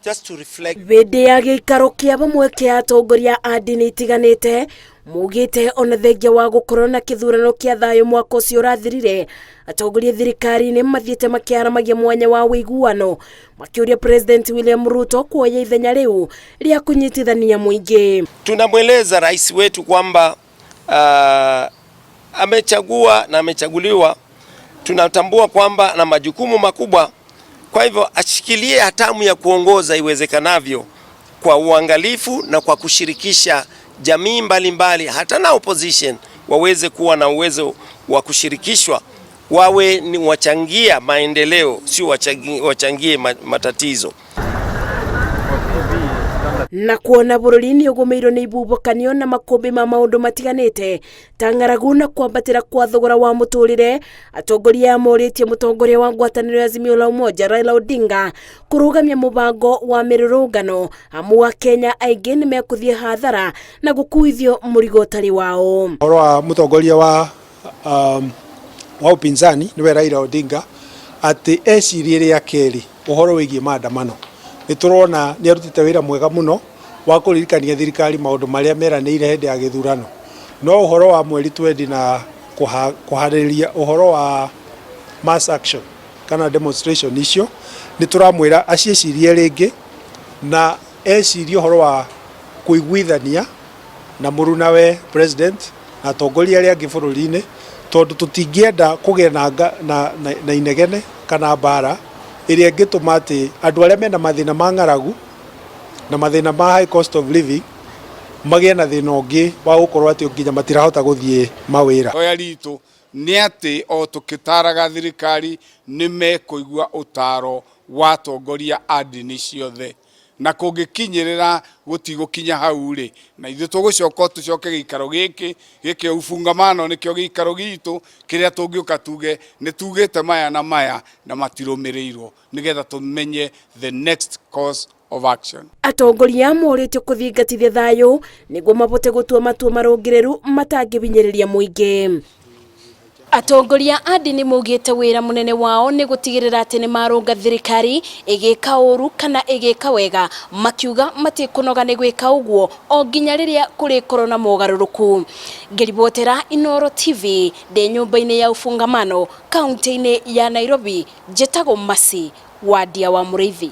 Just to reflect. Hĩndĩ ya gĩikaro kĩa vamwe kĩa atongoria a ndini itiganĩte maugĩte ona thengia wa gũkorwo na kĩthurano kĩa thayũ mwaka ũcio ũrathirire, atongoria thirikari-inĩ mathiĩte makĩaramagia mwanya wa ũiguano makĩũria President William Ruto kuoya ithenya rĩu rĩa kũnyitithania mũingĩ. Tunamweleza rais wetu kwamba amechagua na amechaguliwa. Tunatambua kwamba na majukumu makubwa, kwa hivyo ashikilie hatamu ya kuongoza iwezekanavyo kwa uangalifu na kwa kushirikisha jamii mbalimbali mbali, hata na opposition waweze kuwa na uwezo wa kushirikishwa, wawe ni wachangia maendeleo, sio wachangie matatizo. Na kuona bũrũri nĩ ũgũmĩirwo nĩ ibubokanio na makũmbĩ ma maũndũ matiganĩte ta ng'aragu na kwambatĩra kwa thogora wa mũtũrĩre, atongoria aya morĩtie mũtongoria wa ngwatanĩro ya Azimio la Umoja Raila Odinga kũrũgamia mũbango wa mĩrũrũngano amu Akenya aingĩ nĩ mekũthiĩ hathara na gũkuithio mũrigo ũtarĩ wao. Ũhoro wa mũtongoria wa upinzani niwe Raila Odinga atĩ ecirie rĩa kerĩ ũhoro wĩgiĩ maandamano. Nĩ tũrona nĩ arutĩte wĩra mwega mũno wa kũririkania thirikari maũndũ marĩa meranĩire hĩndĩ ya gĩthurano, no ũhoro wa mweri twendi na kũharĩrĩria ũhoro wa mass action kana demonstration icio, nĩ tũramwĩra aciĩcirie rĩngĩ na ecirie ũhoro wa kũiguithania na mũrunawe president na atongoria arĩa angĩ bũrũri-inĩ, tondũ tũtingĩenda kũgĩa na inegene kana mbara ĩrĩa ĩngĩtũma atĩ andũ arĩa mena mathĩna ma ng'aragu na mathĩna ma high cost of living magĩe na thĩna ũngĩ wa gũkorwo atĩ nginya matirahota gũthiĩ mawĩra. Hoya ritũ nĩ atĩ o tũkĩtaraga thirikari nĩ mekũigua ũtaro wa atongoria a ndini ciothe, na kũngĩkinyĩrĩra gũtigũkinya hau rĩ, na ithuĩ tũgũcoka tũcoke gĩikaro gĩkĩ gĩkĩ ufungamano nĩkĩo gĩikaro gitũ kĩrĩa tũngĩũka tuge nĩ tugĩte maya na maya na matirũmĩrĩirwo, nĩgetha tũmenye the next course of action. Atongoria morĩtio kũthingatithia thayũ nĩguo mabote gũtua matua marũngĩrĩru matangĩbinyĩrĩria mũingĩ. Atongoria a ndini maugĩte wĩra mũnene wao nĩ gũtigĩrĩra atĩ nĩ marũnga thirikari ĩgĩka ũru kana ĩgĩka wega, makiuga matikũnoga nĩ gwĩka ũguo o nginya rĩrĩa kũrĩkorwo na mogarũrũku. Ngĩribotera Inooro TV ndĩ nyũmba-inĩ ya Ufungamano kaunti-inĩ ya Nairobi, njĩtagwo Mercy Wandia wa Mũrĩithi.